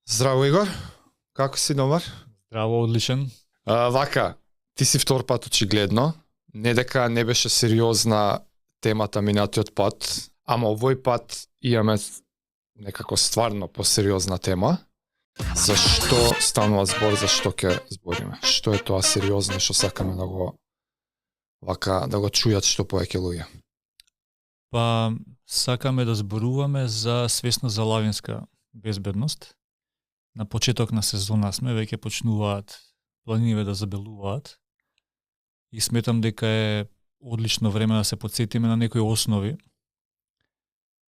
Здраво, Игор. Како си, добар? Здраво, одличен. Вака, ти си втор пат очигледно. Не дека не беше сериозна темата минатиот пат, ама овој пат имаме некако стварно посериозна тема. Зашто станува збор, зашто ќе збориме? Што е тоа сериозно што сакаме да го чујат што повеќе луѓе? Па сакаме да зборуваме за свесно за лавинска безбедност. На почеток на сезона сме, веќе почнуваат планиниве да забелуваат. И сметам дека е одлично време да се потсетиме на некои основи.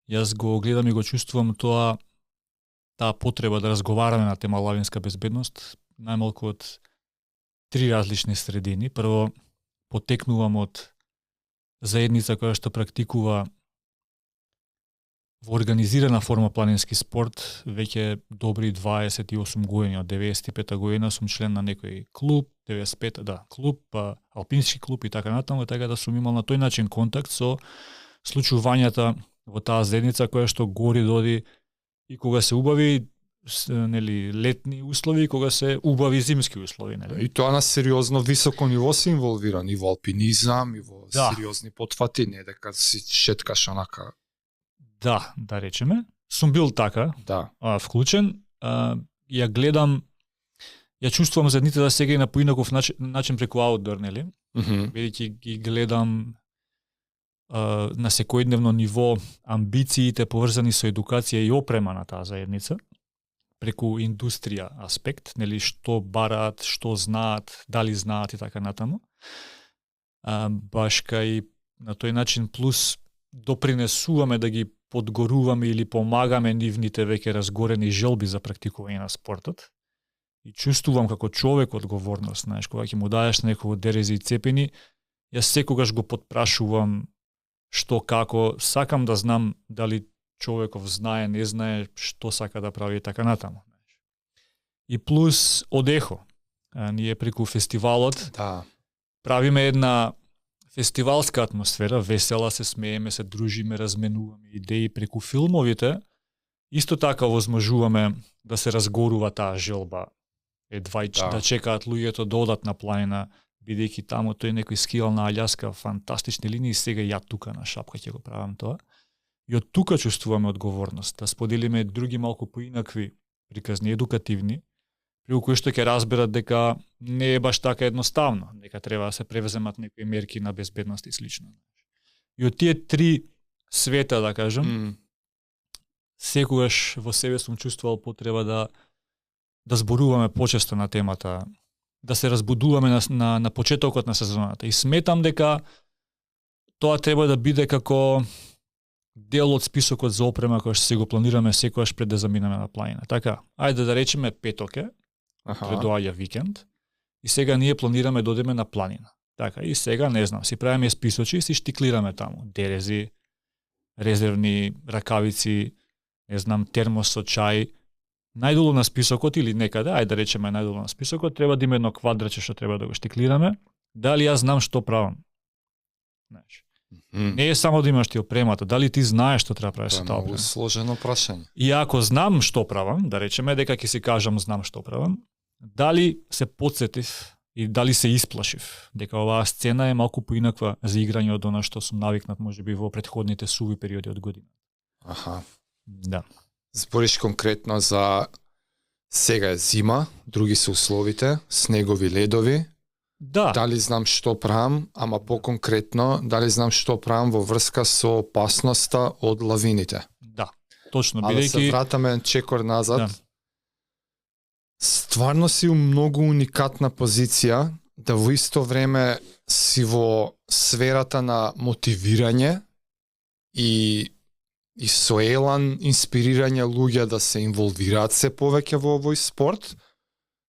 Јас го гледам и го чувствувам таа потреба да разговараме на тема лавинска безбедност, најмалку од три различни средини. Прво, потекнувам од заедница која што практикува во организирана форма планински спорт веќе добри 28 години. Од 95 година сум член на некој клуб, 95 клуб, алпински клуб и така натаму, така да сум имал на тој начин контакт со случувањата во таа заедница која што гори доди и кога се убави летни услови и кога се убави зимски услови, нели? И тоа на сериозно високо ниво се инволвиран и во алпинизам и во сериозни потфати, не дека си шеткаш онака. Да речеме. Сум бил така, вклучен. Ја гледам, ја чувствувам заедницата сега и на поинаков начин преку аутдор, нели? Бидејќи ги гледам на секојдневно ниво амбициите поврзани со едукација и опрема на таа заедница, преку индустрија аспект, нели, што бараат, што знаат, дали знаат и така натаму. Баш кај на тој начин плюс допринесуваме да ги подгоруваме или помагаме нивните веќе разгорени желби за практикување на спортот. И чувствувам како човек одговорност, знаеш, кога ќе му даеш некој дерези и цепени, јас секогаш го потпрашувам што како, сакам да знам дали човеков знае, не знае, што сака да прави и така натаму. И плюс одехо. Ние преку фестивалот правиме една фестивалска атмосфера, весела, се смееме, се дружиме, разменуваме идеи преку филмовите. Исто така возможуваме да се разгорува таа желба. Да чекаат луѓето да одат на планина, бидејќи таму тој некој скијал на Аљаска, фантастични линии, сега ја тука на Шапка ќе го правам тоа. И од тука чувствуваме одговорност, да споделиме други малку поинакви приказни, едукативни, преку кои што ќе разберат дека не е баш така едноставно, дека треба да се превземат некои мерки на безбедност и слично. И од тие три света, да кажем, секогаш во себе сум чувствувал потреба да зборуваме почесто на темата, да се разбудуваме на почетокот на сезоната. И сметам дека тоа треба да биде како дел од списокот за опрема кој што се го планираме секогаш пред да заминеме на планина. Така, ајде да речеме петок е, пред доаѓа викенд, и сега ние планираме да одиме на планина. Така, и сега, не знам, си правиме списочи и си штиклираме таму. Дерези, резервни ракавици, не знам, термос со чај. Најдолу на списокот или некаде, ајде да речеме најдолу на списокот, треба да има едно квадраче што треба да го штиклираме. Дали јас знам што правам? Знаеш. Не е само да имаш ти опремата, дали ти знаеш што треба правиш со тоа опрема? Тоа е сложено прашање. И ако знам што правам, да речеме дека ќе си кажам знам што правам, дали се потсетив и дали се исплашив дека оваа сцена е малку поинаква за играње од она што сум навикнат можеби во претходните суви периоди од година. Да. Збориш конкретно за сега е зима, други се условите, снегови, ледови. Да. Дали знам што правам, ама по-конкретно, дали знам што правам во врска со опасноста од лавините. Да, точно. А да се вратаме чекор назад, стварно си у многу уникатна позиција да во исто време си во сферата на мотивирање и со елан инспирирање луѓе да се инволвираат се повеќе во овој спорт,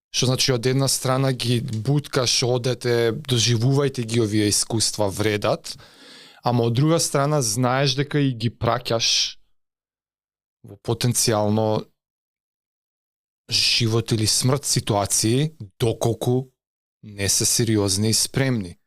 што значи од една страна ги буткаш, одете, доживувајте ги овие искуства, вредат, ама од друга страна знаеш дека и ги праќаш во потенцијално живот или смрт ситуации, доколку не се сериозни и спремни.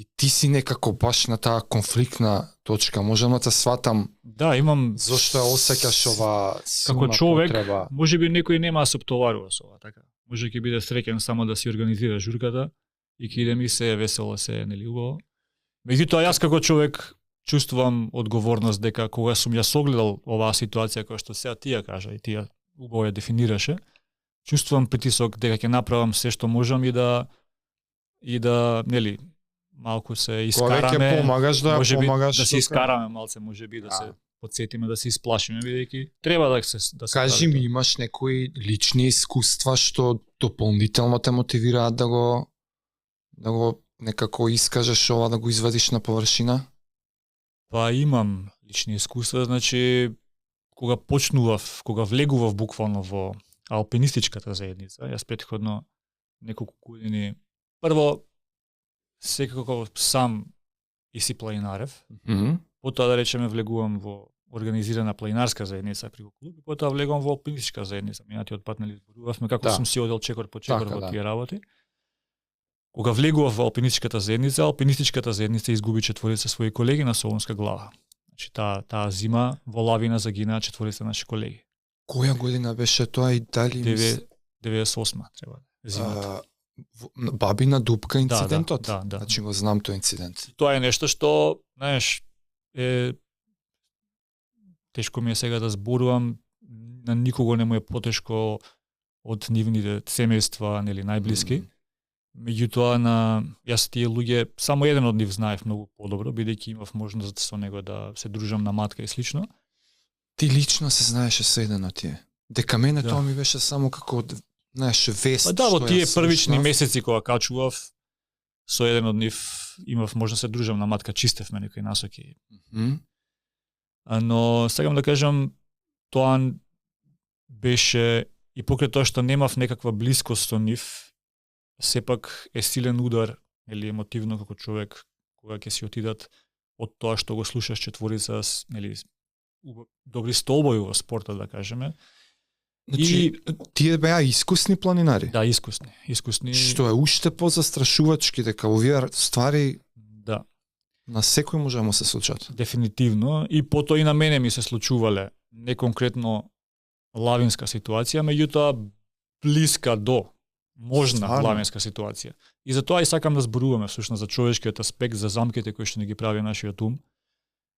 И ти си некако баш на таа конфликтна точка. Можам да те сватам. Да, имам зошто ја осеќаш ова силна како човек, потреба. можеби некој нема да се оптоварува со ова, така. Може ќе биде среќен само да си организира журката и ќе иде ми се весело, се нели убаво. Меѓутоа јас како човек чувствувам одговорност дека кога сум ја согледал оваа ситуација која што сега ти ја кажа и ти ја убаво ја дефинираше, чувствувам притисок дека ќе направам се што можам и да нели малку се искараме. Кога ќе помагаш да помагаш да се искараме малце, можеби да се подсетиме, да се исплашиме, бидејќи треба да се Кажи ми, имаш некои лични искуства што дополнително те мотивираат да го некако искажеш ова, да го извадиш на површина? Па имам лични искуства, значи кога влегував буквално во алпинистичката заедница, јас претходно неколку години прво секако сам и си планинарев. Потоа да речеме влегувам во организирана планинарска заедница преку клуб, и потоа влегувам во алпинистичка заедница. Минатиот пат нели зборувавме како сум си одел чекор по чекор во тие работи. Кога влегував во алпинистичката заедница изгуби четворица своји колеги на Солунска глава. Значи таа зима во лавина загина четворица наши колеги. Која година беше тоа и дали 98 треба зимата. Бабина дупка инцидентот? Да. Значи го знам тој инцидент. Тоа е нешто што, знаеш, тешко ми е сега да зборувам, на никого не му е потешко од нивните семејства, нели најблиски. Меѓутоа јас тие луѓе, само еден од нив знаев многу подобро, бидејќи имав можност со него да се дружам на матка и слично. Ти лично се знаеше со еден од тие. Дека мене тоа ми беше само како, знаеш, вест. Па да, во тие првични месеци кога качував, со еден од нив имав можност да се дружам на матка, чистевме некои насоки. Но сакам да кажам, тоа беше и покрај тоа што немав некаква блискост со нив, сепак е силен удар или емотивно како човек кога ќе си отидат од тоа што го слушаш четворица, нели добри столбови во спортот, да кажеме. Значи, тие беа искусни планинари? Да, искусни. Што е уште позастрашувачки, дека овие ствари на секој може да му се случат. Дефинитивно. И потоа и на мене ми се случувале не конкретно лавинска ситуација, меѓутоа блиска до можна лавинска ситуација. И затоа и сакам да зборуваме всушност за човечкиот аспект, за замките кои што ни ги прави нашиот ум.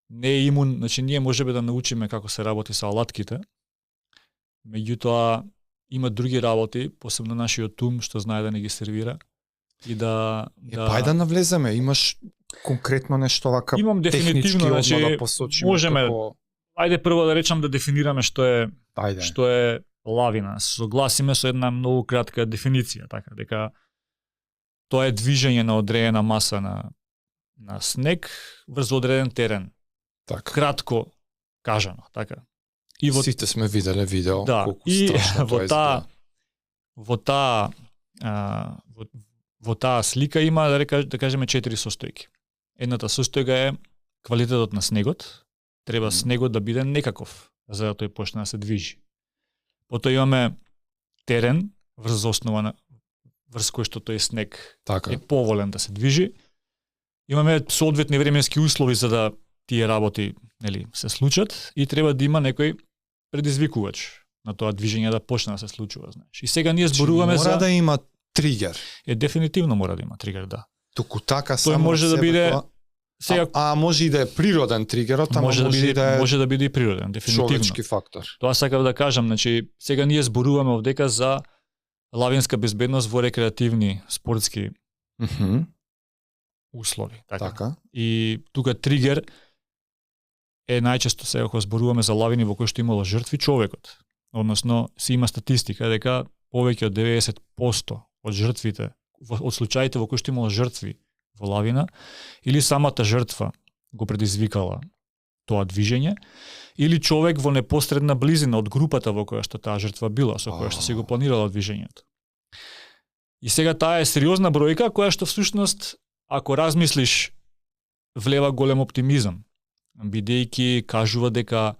Не е имун, значи ние можеме да научиме како се работи со алатките, меѓутоа има други работи, посебно нашиот ум што знае да не ги сервира и Пај да навлеземе, имаш конкретно нешто вака технички одма да посочиме? Можеме, ајде прво да речам да дефинираме што е лавина. Согласиме со една многу кратка дефиниција, така дека тоа е движење на одредена маса на снег врз одреден терен. Така. Кратко кажано, така. И сите сме виделе видео колку страшно тоа изгледа. Во таа слика има да кажеме 4 состојки. Едната состојка е квалитетот на снегот. Треба снегот да биде некаков за да тој почне да се движи. Потоа имаме терен врз кој што тој снег е поволен да се движи. Имаме соодветни временски услови за да тие работи нели се случат и треба да има некој предизвикувач на тоа движење да почне да се случува, знаеш. И сега ние зборуваме мора да има тригер. Дефинитивно мора да има тригер, да. Туку така тој само може да биде сега може и да е природен тригерот, може да биде и природен, дефинитивно. Човечки фактор. Тоа сакав да кажам, значи сега ние зборуваме овдека за лавинска безбедност во рекреативни спортски услови, така. И тука тригер е најчесто сега кога зборуваме за лавини во кои што имало жртви човекот. Односно, се има статистика дека повеќе од 90% од жртвите, од случаите во кои што имало жртви во лавина, или самата жртва го предизвикала тоа движење, или човек во непосредна близина од групата во која што таа жртва била, со која што се го планирала движењето. И сега таа е сериозна бројка која што всушност, ако размислиш, влева голем оптимизам, бидејќи кажува дека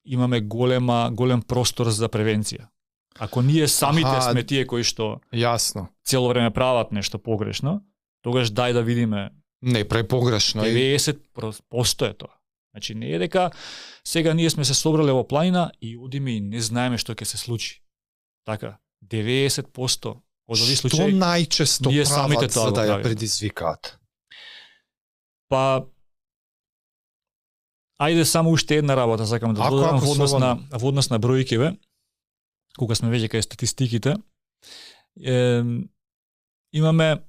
имаме голем простор за превенција. Ако ние самите сме тие кои што јасно цело време прават нешто погрешно, тогаш дај да видиме. Не препогрешно. 90% е тоа. Значи не е дека сега ние сме се собрале во планина и одиме и не знаеме што ќе се случи. Така, 90% од овие случаи. Што најчесто прават за да ја предизвикаат? Па ајде само уште една работа сакам да додам во однос на бројкиве. Кога сме веќе кај статистиките, имаме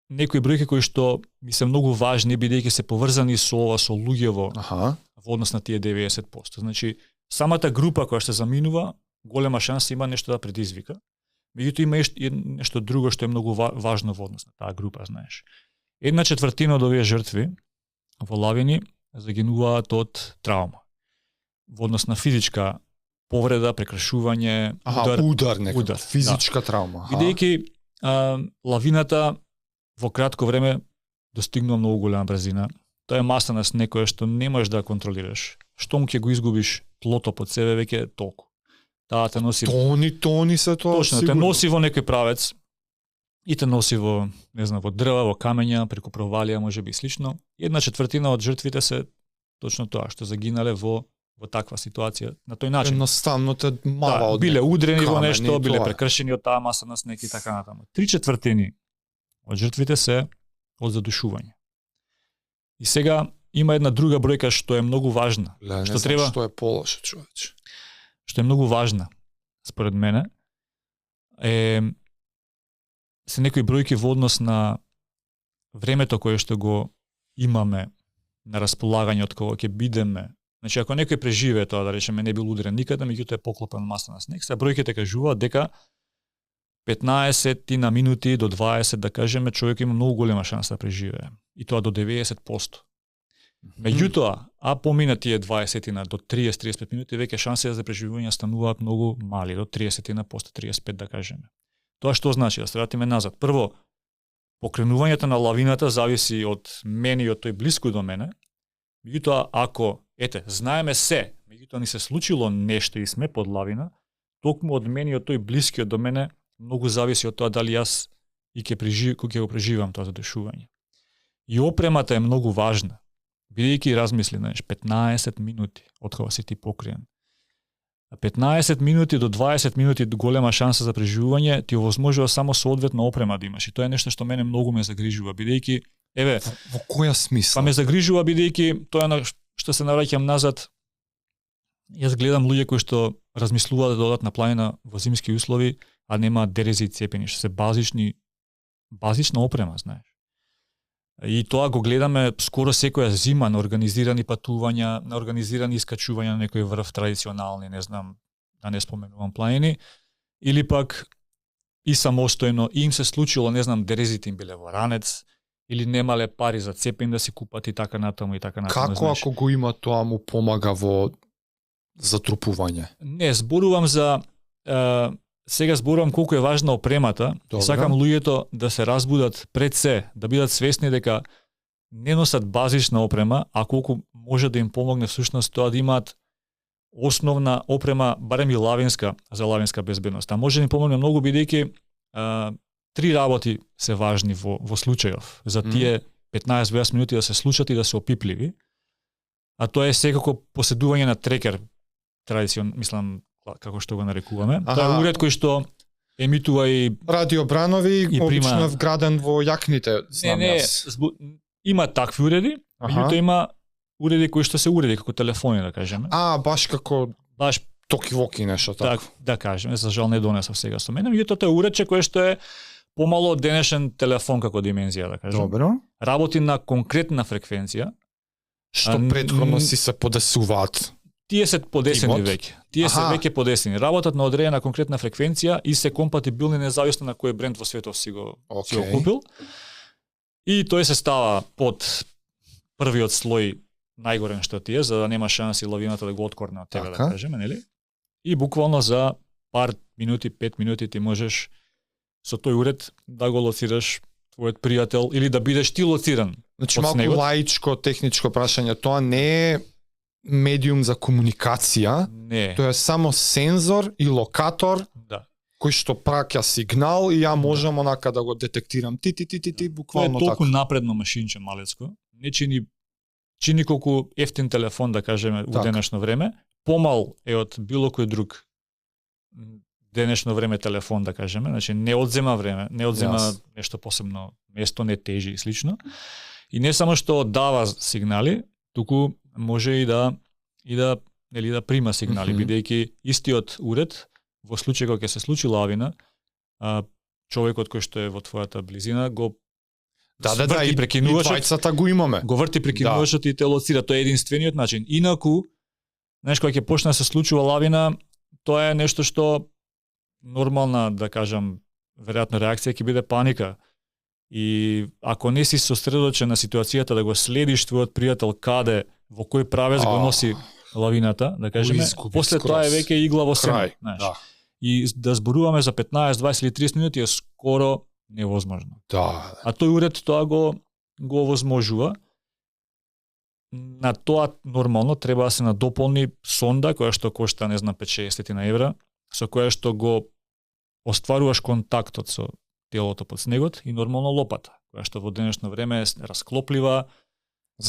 некои бројки кои што ми се многу важни бидејќи се поврзани со луѓево во однос на тие 90%. Значи, самата група која што заминува, голема шанса има нешто да предизвика. Меѓутоа има нешто друго што е многу важно во однос на таа група, знаеш. 1/4 од овие жртви во лавини загинуваат од травма. Во однос на физичка повреда, прекршување, удар, физичка травма. Бидејќи лавината во кратко време достигнува многу голема брзина. Тоа е маса на снег која што не можеш да контролираш. Штом ќе го изгубиш тлото под себе, веќе е толку. Таа те носи тони се тоа. Точно, те носи во некој правец и те носи во, не знам, во дрва, во камења, преку провалија, можеби слично. 1/4 од жртвите се точно тоа што загинале во таква ситуација, на тој начин. Едноставно те мава од биле удрени во нешто, биле прекршени од таа маса на снег и така натаму. 3/4 од жртвите се од задушување. И сега има една друга бројка што е многу важна. Што е полошо, човече. Што е многу важна, според мене, се некои бројки во однос на времето кое што го имаме на располагање од кога ќе бидеме. Значи, ако некој преживее тоа, да речеме, не бил удрен никаде, меѓутоа е поклопен маса на снег, се бројките кажуваат дека 15 на минути до 20, да кажеме, човек има многу голема шанса да преживее. И тоа до 90%. Меѓутоа, помина тие 20 до 30-35 минути, веќе шансите за преживување стануваат многу мали, до 30 после 35, да кажеме. Тоа што значи? Да се вратиме назад. Прво, покренувањето на лавината зависи од мене и од тој блиску до мене. Меѓутоа, ако, знаеме се, меѓутоа ни се случило нешто и сме под лавина, токму од мене и од тој блискиот до мене многу зависи од тоа дали јас и ќе го преживам тоа задушување. И опремата е многу важна. Бидејќи размисли, 15 минути од кога си ти покриен. 15 минути до 20 минути голема шанса за преживување ти овозможува само соодветна опрема да имаш. И тоа е нешто што мене многу ме загрижува, бидејќи во која смисла? Па ме загрижува бидејќи тоа на што се навраќам назад. Јас гледам луѓе кои што размислуваат да одат на планина во зимски услови, а немаат дерези и цепени, што се базична опрема, знаеш. И тоа го гледаме скоро секоја зима на организирани патувања, на организирани искачувања на некој врв традиционални, не знам, да не споменувам планини, или пак и самостојно, им се случило, не знам, дерезите им биле во ранец, или немале пари за цепен да си купат и така натаму и така натаму. Како ако го има тоа му помага во затрупување? Не, зборувам за сега зборувам колку е важна опремата. И сакам луѓето да се разбудат пред се, да бидат свесни дека не носат базична опрема, а колку може да им помогне всушност тоа да имаат основна опрема, барем и лавинска, за лавинска безбедност. А може да им помогне многу бидејќи 3 работи се важни во случајов. За тие 15-20 минути да се случат и да се опипливи. А тоа е секако поседување на трекер, традицион, мислам, како што го нарекуваме. Тоа е уред кој што емитува и радиобранови, обично вграден во јакните, знам јас. Има такви уреди, меѓутоа има уреди кои што се уреди како телефони, да кажеме. Баш како токи-воки нешто така. Да кажеме, за жал не донесов сега со мене, меѓутоа тоа е уредче кое што е помало од денешен телефон како димензија, да кажем. Добро. Работи на конкретна фреквенција. Што претходно си се подесуваат. Тие се подесени веќе. Тие се веќе подесени. Работат на одредена конкретна фреквенција и се компатибилни независно на кој бренд во светов си го купил. И тој се става под првиот слој најгорен што ти е, за да нема шанси лавината да го откорне од тебе, да кажеме, нели? И буквално за пар минути, 5 минути ти можеш со тој уред да го лоцираш твојот пријател или да бидеш ти лоциран. Значи малку лаичко техничко прашање, тоа не е медиум за комуникација, не. Тоа е само сензор и локатор. Да. кој што праќа сигнал и ја можам онака да го детектирам. Ти буквално тоа е толку напредно машинче малецко. Не чини колку ефтин телефон, да кажеме, у денешно време, помал е од било кој друг денешно време телефон, да кажеме, значи не одзема време, не одзема нешто посебно место, не тежи и слично. И не само што дава сигнали, туку може и да прима сигнали, бидејќи истиот уред во случај кога ќе се случи лавина, човекот кој што е во твојата близина го и двајцата го имаме. Го врти прекинувачот и те лоцира, тоа е единствениот начин. Инаку, знаеш, кога ќе почне да се случува лавина, тоа е нешто што нормална, да кажам, веројатно реакција ќе биде паника. И ако не си сосредочен на ситуацијата да го следиш твојот пријател каде, во кој правец го носи лавината, да кажеме, после тоа е веќе игла во сено, знаеш. И да зборуваме за 15, 20 или 30 минути е скоро невозможно. А тој уред тоа го овозможува. На тоа нормално треба да се надополни сонда која што кошта, не знам, 5-60 евра, со која што го остваруваш контактот со телото под снегот и нормално лопата, која што во денешно време е расклоплива,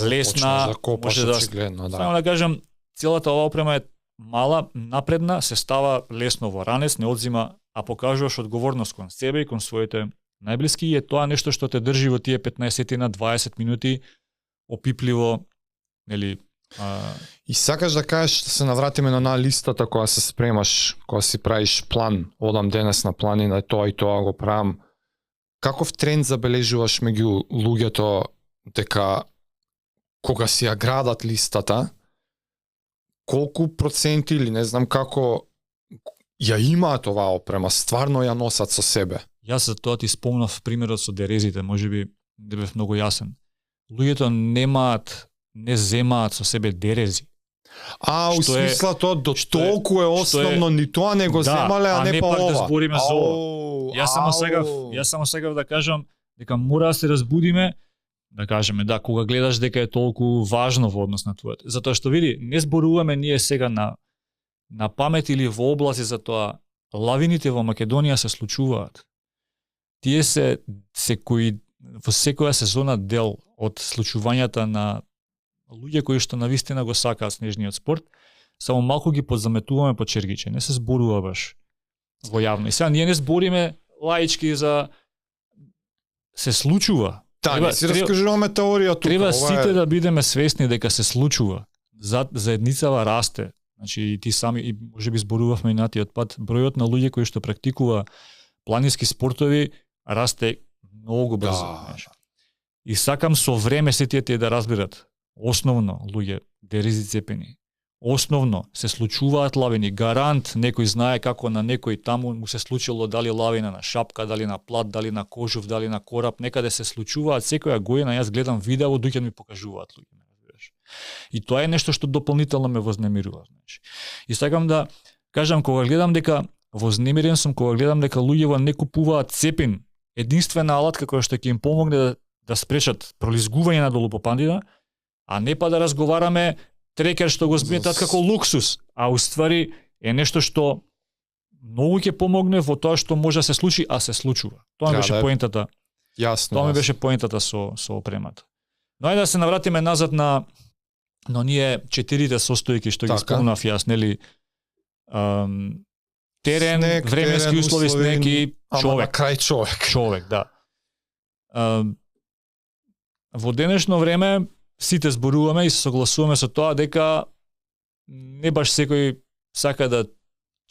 лесна, може да само да кажам, целата оваа опрема е мала, напредна, се става лесно во ранец, не одзима, а покажуваш одговорност кон себе и кон своите најблиски и е тоа нешто што те држи во тие 15 на 20 минути опипливо, нели. И сакаш да кажеш, да се навратиме на листата кога се спремаш, кога си правиш план, одам денес на планина, тоа и тоа го правам. Каков тренд забележуваш меѓу луѓето дека кога си ја градат листата, колку проценти или не знам како ја имаат оваа опрема, стварно ја носат со себе? Јас за тоа ти спомнав примерот со дерезите, можеби не бев многу јасен. Луѓето не земаат со себе дерези. У смисла тоа до толку е основно, ни тоа не го земале, а не па ова. Да збориме за ова. Јас само сакав да кажам дека мора да се разбудиме, да кажеме, кога гледаш дека е толку важно во однос на твоето. Затоа што види, не зборуваме ние сега на памет или во област за тоа. Лавините во Македонија се случуваат. Тие се во секоја сезона дел од случувањата на луѓе кои што навистина го сакаат снежниот спорт, само малку ги подзаметуваме по чергиче, не се зборува баш во јавно. И сега ние не збориме лаички за се случува. Не си раскажуваме теорија тука. Треба сите да бидеме свесни дека се случува. Заедницава расте. Значи и ти сами, и можеби зборувавме и натиот пат, бројот на луѓе кои што практикува планински спортови расте многу брзо. И сакам со време сите тие да разберат. Основно, луѓе, дерези цепени. Основно се случуваат лавини. Гарант некој знае како на некој таму му се случило дали лавина на шапка, дали на плат, дали на кожув, дали на кораб, некаде се случуваат секоја година. Јас гледам видео, дуќе ми покажуваат луѓе. И тоа е нешто што дополнително ме вознемирува. И сакам да кажам, кога гледам дека вознемирен сум, кога гледам дека луѓето не купуваат цепин, единствена алатка која што ќе им помогне да спречат пролизгување надолу по пандина, а не па да разговараме трекер што го сметат како луксус, а уствари е нешто што многу ќе помогне во тоа што може да се случи, а се случува. Тоа ми беше поентата. Јасно. Тоа ми беше поентата со опремата. Но ајде да се навратиме назад на ние 4 состојки што ги спомнав јас, нели? Терен, снег, временски услови, снег и човек. Крај човек. Човек, да. Во денешно време сите зборуваме и се согласуваме со тоа дека не баш секој сака да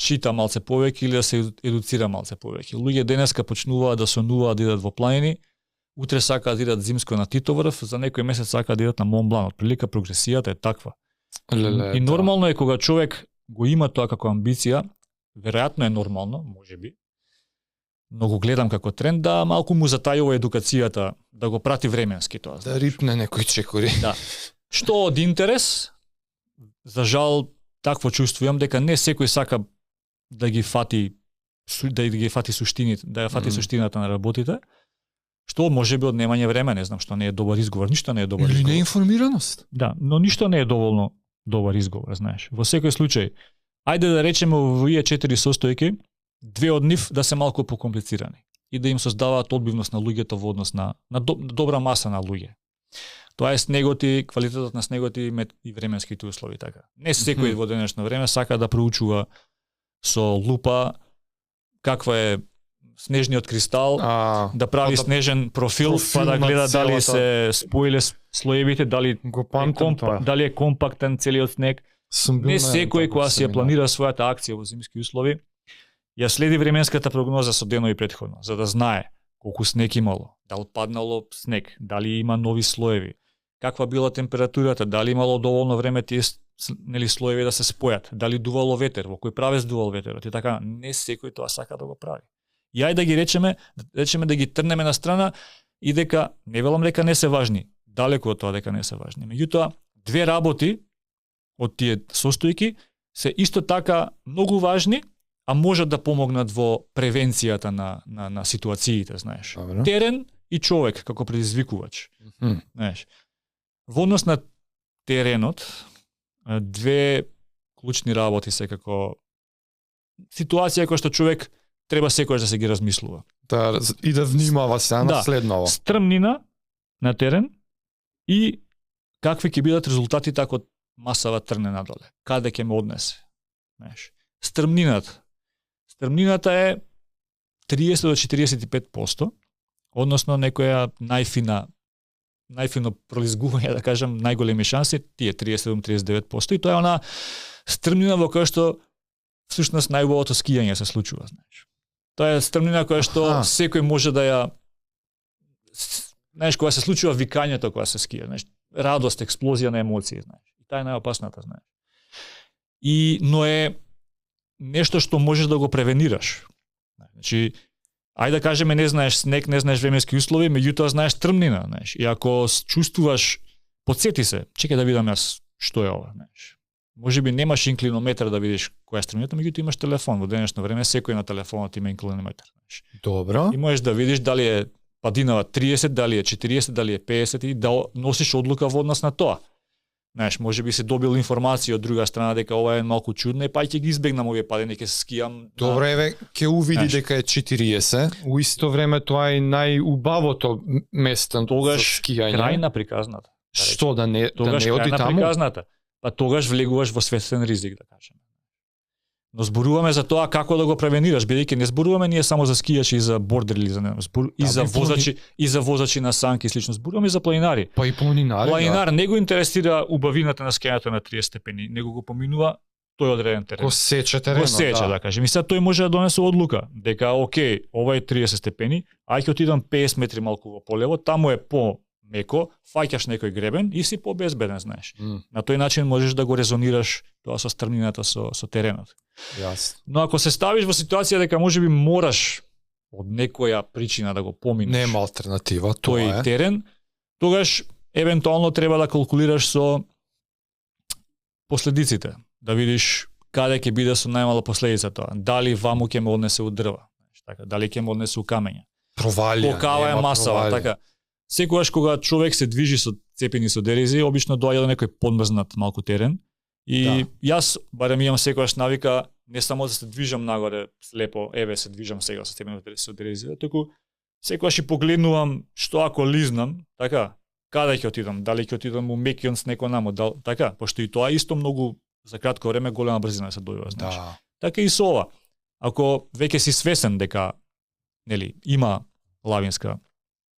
чита малце повеќе или да се едуцира малце повеќе. Луѓе денеска почнуваат да сонуваат да идат во планини, утре сакаат да идат зимско на Титоврв, за некој месец сакаат да идат на Монблан. Отприлика прогресијата е таква. И нормално е кога човек го има тоа како амбиција, веројатно е нормално, можеби, но го гледам како тренд да малку му затајува едукацијата, да го прати временски тоа. Да рипне некој чекори. Да. Што од интерес, за жал, такво чувствувам дека не секој сака да ги фати суштините, да ја фати суштината на работите. Што можеби од немање време, не знам, што не е добар изговор, ништо не е добар изговор. Или неинформираност. Да, но ништо не е доволно добар изговор, знаеш. Во секој случај, ајде да речеме во овие 4 состојки, две од нив да се малку покомплицирани и да им создаваат одбивност на луѓето во однос на добра маса на луѓе. Тоа е снеготи, квалитетот на снеготи и временските услови така. Не секој во денешно време сака да проучува со лупа каква е снежниот кристал, да прави снежен профил, па да гледа дали се споиле слоевите, дали е компактен целиот снег. Не секој кога си ја планира својата акција во зимски услови, ја следи временската прогноза со денови претходно, за да знае колку снег имало, дали паднало снег, дали има нови слоеви, каква била температурата, дали имало доволно време тие слоеви да се спојат, дали дувало ветер, во кој правец дувал ветерот и така. Не секој тоа сака да го прави. И ајде да ги речеме да ги трнеме на страна и дека, не велам дека не се важни, далеку од тоа дека не се важни. Меѓутоа, две работи од тие состојки се исто така многу важни, а можат да помогнат во превенцијата на ситуациите, знаеш. Добре. Терен и човек како предизвикувач. Знаеш. Во однос на теренот, две клучни работи се како ситуација која што човек треба секојаш да се ги размислува. И да внимава се на следново. Стрмнина на терен и какви ќе бидат резултатите ако масава трне надоле. Каде ќе ме однесе? Знаеш. Стрмнината е 30 до 45%, односно некоја најфино пролизгување, да кажам, најголеми шанси, тие 37-39%, и тоа е она стрмнина во која што всушност најубавото скијање се случува, знаеш. Тоа е стрмнина која што секој може да ја, знаеш, кога се случува викањето кога се скија, знаеш, радост, експлозија на емоции, знаеш. И таа е најопасната, знаеш. Но е нешто што можеш да го превенираш. Значи, ајде да кажеме, не знаеш снег, не знаеш временски услови, меѓутоа знаеш стрмнина, знаеш. И ако чувствуваш, подсети се, чекај да видам јас што е ова, знаеш. Можеби немаш инклинометар да видиш која е стрмнината, меѓутоа имаш телефон. Во денешно време секој на телефонот има инклинометар, знаеш. Добро. И можеш да видиш дали е падинава 30, дали е 40, дали е 50 и да носиш одлука во однос на тоа. Знаеш, можеби си добил информација од друга страна дека ова е малку чудно, и па ќе ги избегнам овие падења, ќе се скијам. Добро еве, ќе увиди дека е 40. У исто време тоа е најубавото место за скијање. Крај на приказната. Што да не оди крај на таму? Приказната. Па тогаш влегуваш во светствен ризик, да кажеме. Но зборуваме за тоа како да го превенираш, бидејќи не зборуваме ние само за скијачи и за бордери или за возачи на санки и слично, зборуваме и за планинари. Па и планинари. Планинар не го интересира убавината на скијањето на 30 степени, него го поминува тој одреден терен. Го сече теренот. Го сече, да кажем. И сега тој може да донесе одлука дека окей, ова е 30 степени, а ќе отидам 50 метри малку во полево, таму е по-меко, фаќаш некој гребен и си по-безбеден, знаеш. На тој начин можеш да го резонираш тоа со стрмнината со теренот. Јасно. Но ако се ставиш во ситуација дека можеби мораш од некоја причина да го поминеш, нема алтернатива, тој терен, тогаш евентуално треба да калкулираш со последиците, да видиш каде ќе биде со најмала последица тоа. Дали ваму ќе ме однесе у дрва, така, дали ќе ме однесе у камења. Провалија. Покава е масава, така. Секогаш кога човек се движи со цепени со дерези, обично доаѓа до некој подмрзнат малку терен. И јас барем имам секогаш навика не само да се движам нагоре слепо, еве се движам сега со цепени со дерези, туку секогаш и погледнувам што ако лизнам, така, каде ќе отидам, дали ќе отидам у мекион снег онаму, така, пошто и тоа исто многу за кратко време голема брзина се добива, значи. Така и со ова. Ако веќе си свесен дека нели има лавинска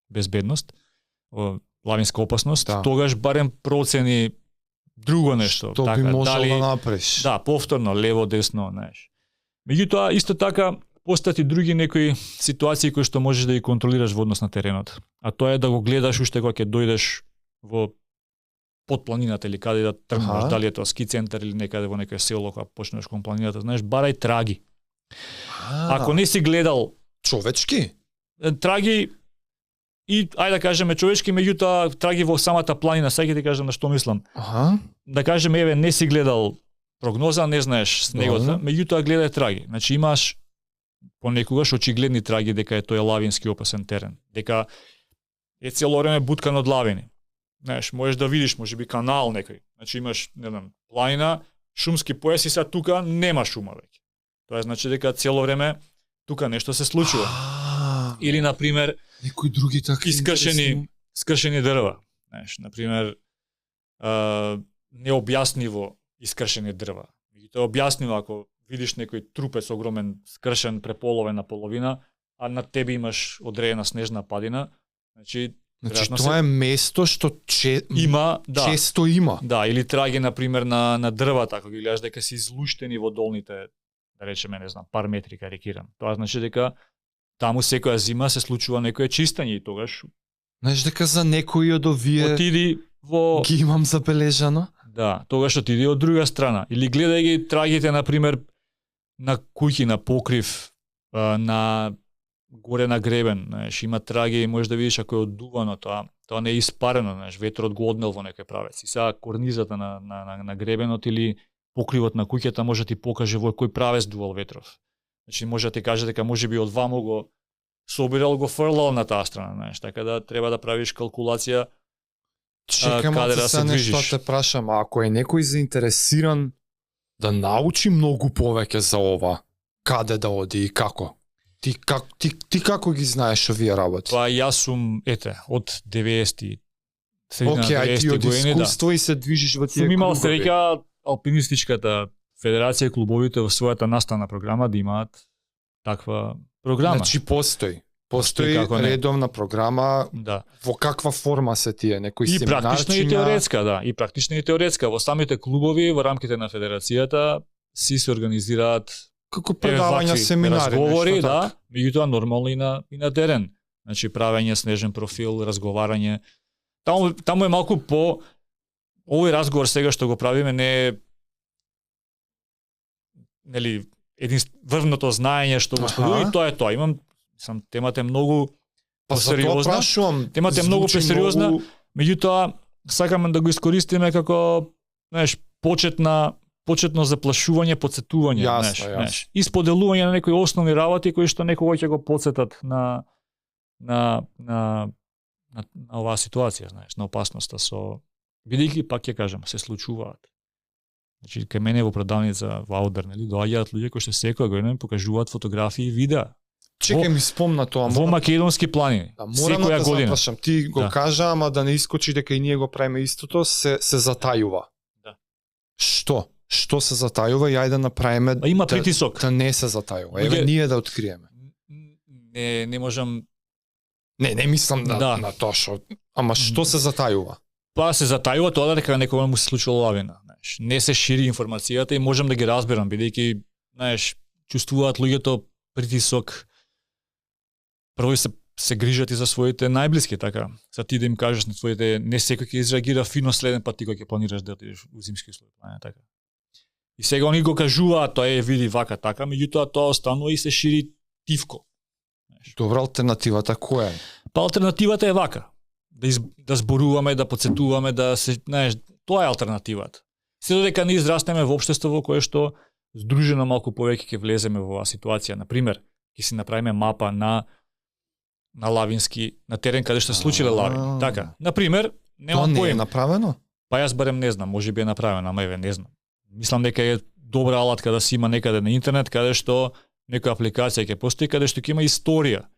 безбедност, лавинска опасност, тогаш барем процени друго нешто. Што така, би можел да направиш. Да, повторно, лево, десно, знаеш. Меѓутоа, исто така, постојат и други некои ситуации кои што можеш да ги контролираш во однос на теренот. А тоа е да го гледаш уште кога ќе дојдеш во под планината или каде да тргнеш, дали е тоа ски центар или некаде во некој село кога почнеш кон планината, знаеш, барај траги. Ако не си гледал човечки, траги и ајде да кажеме човечки, меѓутоа траги во самата планина, сега ќе ти кажам на што мислам. Да кажеме, еве, не си гледал прогноза, не знаеш снегот, меѓутоа гледај траги. Значи имаш понекогаш очигледни траги дека е тој лавински опасен терен, дека е цело време буткан од лавини. Знаеш, можеш да видиш, можеби канал некој. Значи имаш, не знам, планина, шумски појас и сега тука нема шума веќе. Тоа значи дека цело време тука нешто се случува. Или на пример некои други такви скршени дрва. Знаеш, на пример необјасниво искршени дрва. И тоа е објасниво ако видиш некој трупец огромен скршен преполовен на половина, а над тебе имаш одредена снежна падина, значи тоа е место што има, често има. Да, или траги на пример на дрвата, ако ги гледаш дека се излуштени во долните, да речеме, не знам, пар метри, карикирам. Тоа значи дека таму секоја зима се случува некое чистење и тогаш знаеш дека за некои од овие отиди во ги имам забележано. Да, тогаш отиди од друга страна. Или гледај ги трагите на пример на куќи, на покрив, на горе на гребен, знаеш, има траги и можеш да видиш ако е оддувано тоа не е испарено, знаеш, ветрот го однел во некој правец. И сега корнизата на гребенот или покривот на куќата може да ти покаже во кој правец дувал ветров. Значи може да ти каже дека можеби од ваму го собирал, го фрлал на таа страна, знаеш, така да треба да правиш калкулација. Чекам да се нешто те прашам, ако е некој заинтересиран да научи многу повеќе за ова, каде да оди и како? Ти како ги знаеш овие работи? Па јас сум, од 90-ти, средина 90-ти години, од искуство и се движиш во тие кругови. Сум имал кругови. среќа алпинистичката федерација и клубовите во својата наставна програма да имаат таква програма. Значи постои редовна програма. Да. Во каква форма се тие? Некои и семинарчиња? практична и теоретска, да. И практична и теоретска. Во самите клубови, во рамките на федерацијата, си се организираат како предавања, семинари, разговори, да, меѓутоа нормално и на терен. Значи правење снежен профил, разговарање. Таму е малку по овој разговор сега што го правиме не е нели врвното знаење што го споделува и тоа е тоа. Темата е многу сериозна. Темата е многу сериозна, меѓутоа сакаме да го искористиме како, знаеш, почетно заплашување, потсетување, знаеш. И споделување на некои основни работи кои што некого ќе го потсетат на оваа ситуација, знаеш, на опасноста бидејќи пак ќе кажам, се случуваат. Значи кај мене во продавница во Аудер, нели, доаѓаат луѓе кои што секоја година покажуваат фотографии и видеа. Чекај ми спомна тоа. Во македонски планини. Морам да те запрашам. Ти го кажа, ама да не искочи дека и ние го правиме истото, се затајува. Да. Што се затајува и ајде да направиме има притисок. Да не се затајува. Еве ние да откриеме. Не можам. Не мислам на тоа што. Ама што се затајува? Па се затајува тоа дека некој му се случила лавина, знаеш. Не се шири информацијата и можам да ги разберам бидејќи, знаеш, чувствуваат луѓето притисок. Прво се грижат и за своите најблиски, така. За ти да им кажеш на твоите, не секој ќе изреагира фино следен пат ти кога ќе планираш да отидеш у зимски услови, така. И сега они го кажуваат, тоа е види вака така, меѓутоа тоа останува и се шири тивко. Добра, алтернативата која е? Па алтернативата е вака. Да зборуваме, да потсетуваме, да се, знаеш, тоа е алтернативата. Се додека не израстеме во општество во кое што здружено малку повеќе ќе влеземе во оваа ситуација. Например, ќе си направиме мапа на лавински, на терен каде што се случиле лавини. Така, например, немам поим. Тоа не е направено? Па јас барем не знам, можеби е направено, ама еве не знам. Мислам дека е добра алатка да се има некаде на интернет, каде што некоја апликација ќе постои, каде што ќе има историја.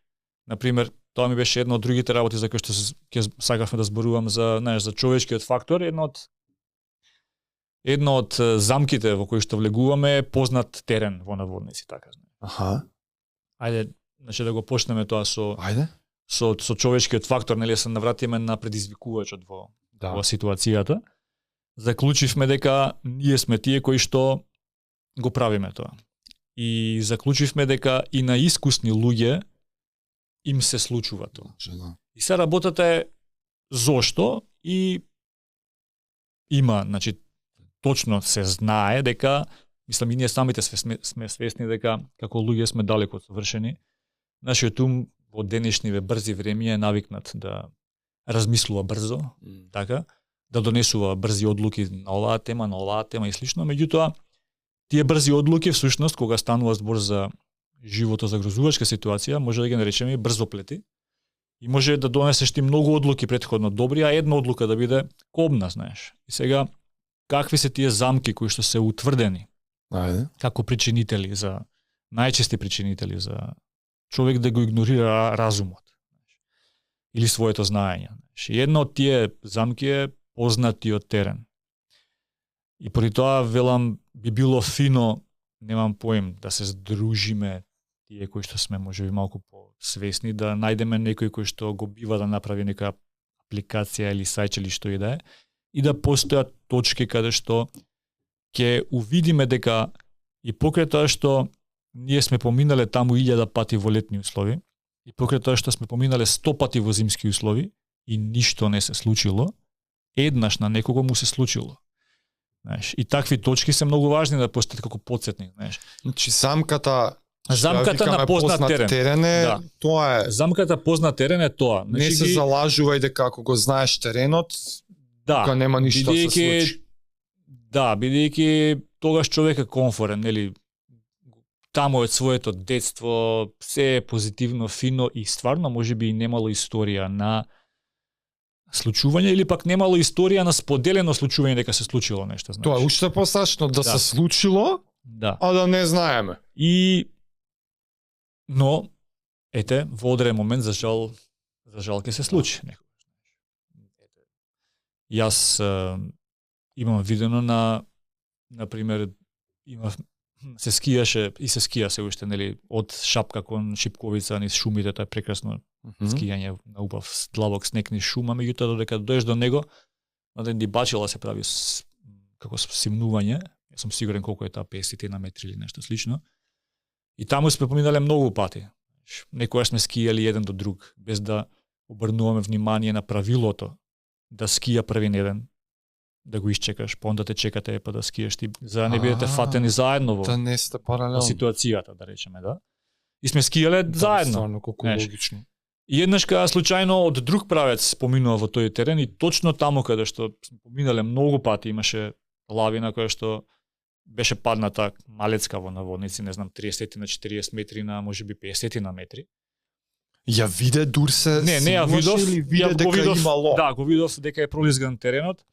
Например, тоа ми беше една од другите работи за кои што ќе сакавме да зборувам за, знаеш, за човечкиот фактор, една од замките во кои што влегуваме е познат терен во наводници, така. Аха. Ајде, значи да го почнеме тоа со човечкиот фактор, нели се навратиме на предизвикувачот во ситуацијата. Заклучивме дека ние сме тие кои што го правиме тоа. И заклучивме дека и на искусни луѓе им се случува тоа. И се работата е зошто и има, значи точно се знае дека, мислам и ние самите сме свесни дека како луѓе сме далеку од совршени. Нашиот ум во денешниве брзи времиња е навикнат да размислува брзо, така, да донесува брзи одлуки на оваа тема и слично, меѓутоа тие брзи одлуки всушност кога станува збор за живото загрозувачка ситуација, може да ги наречеме брзоплети и може да донесеш ти многу одлуки претходно добри, а една одлука да биде кобна, знаеш. И сега какви се тие замки кои што се утврдени како причинители за најчести причинители за човек да го игнорира разумот или своето знаење. И една од тие замки е познатиот терен. И поради тоа велам би било фино, немам поим, да се здружиме тие кои што сме можеби малку посвесни, да најдеме некој кој што го бива да направи нека апликација или сајт или што и да е, и да постојат точки каде што ќе увидиме дека и покрај тоа што ние сме поминале таму 1000 пати во летни услови, и покрај тоа што сме поминале 100 пати во зимски услови и ништо не се случило, еднаш на некого му се случило. Знаеш, и такви точки се многу важни да постојат како потсетник, знаеш. Значи замката на познат терен е, да. Тоа е. Замката познат терен е тоа. Значи, не се залажувај дека ако го знаеш теренот, кога нема ништо се случи. Да, бидејќи тогаш човек е комфорен, нели? Таму од своето детство, се е позитивно, фино и стварно можеби и немало историја на случување или пак немало историја на споделено случување дека се случило нешто, знаеш. Тоа е уште пострашно да се случило, а да не знаеме. Но ете, во одреден момент за жал ќе се случи некогаш. Јас имам видено на пример се скија се уште, нели, од Шапка кон Шипковица низ шумите, тоа е прекрасно скијање на убав длабок снег низ шума, меѓутоа додека доеш до него, на ден дибачила се прави како симнување, јас сум сигурен колку е таа 50 на метри или нешто слично. И таму сме поминале многу пати. Некогаш сме скијали еден до друг, без да обрнуваме внимание на правилото да скија првин еден, да го исчекаш, па онда те чекате па да скиеш ти, за да не бидете фатени заедно во, да не сте паралелно во ситуацијата, да речеме, да. И сме скијале заедно. Стварно, колку логично. И еднаш кога случајно од друг правец поминува во тој терен и точно таму каде што сме поминале многу пати имаше лавина која што беше падната малецка во наводници, не знам, 30 на 40 метри на можеби 50 на метри. Ја виде Дурсе? Не ја видов, ја го видов, имало. Да, го видов дека е пролизган теренот.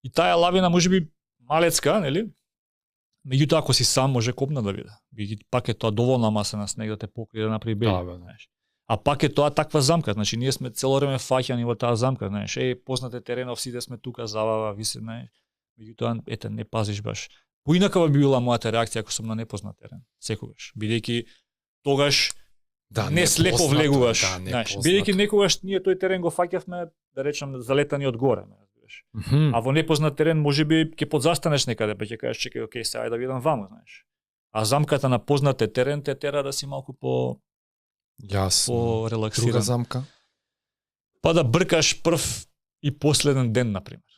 И таа лавина можеби малецка, нели? Меѓутоа ако си сам може копна да биде. Бидејќи пак е тоа доволна маса на снег да те покрие да направи бели, знаеш. А пак е тоа таква замка, значи ние сме цело време фаќани во таа замка, знаеш. Познате теренов, сите сме тука, забава, ви се, знаеш. Меѓутоа ете не пазиш баш. Поинакава би била мојата реакција ако сум на непознат терен, секогаш. Бидејќи тогаш не слепо влегуваш, знаеш. Бидејќи некогаш ние тој терен го фаќавме, да речам, залетани од горе. А во непознат терен можеби ќе подзастанеш некаде, па ќе кажеш чекај, окей, сега да видам ваму, знаеш. А замката на познат терен те тера да си малку по релаксиран. Друга замка? Па да бркаш прв и последен ден, например.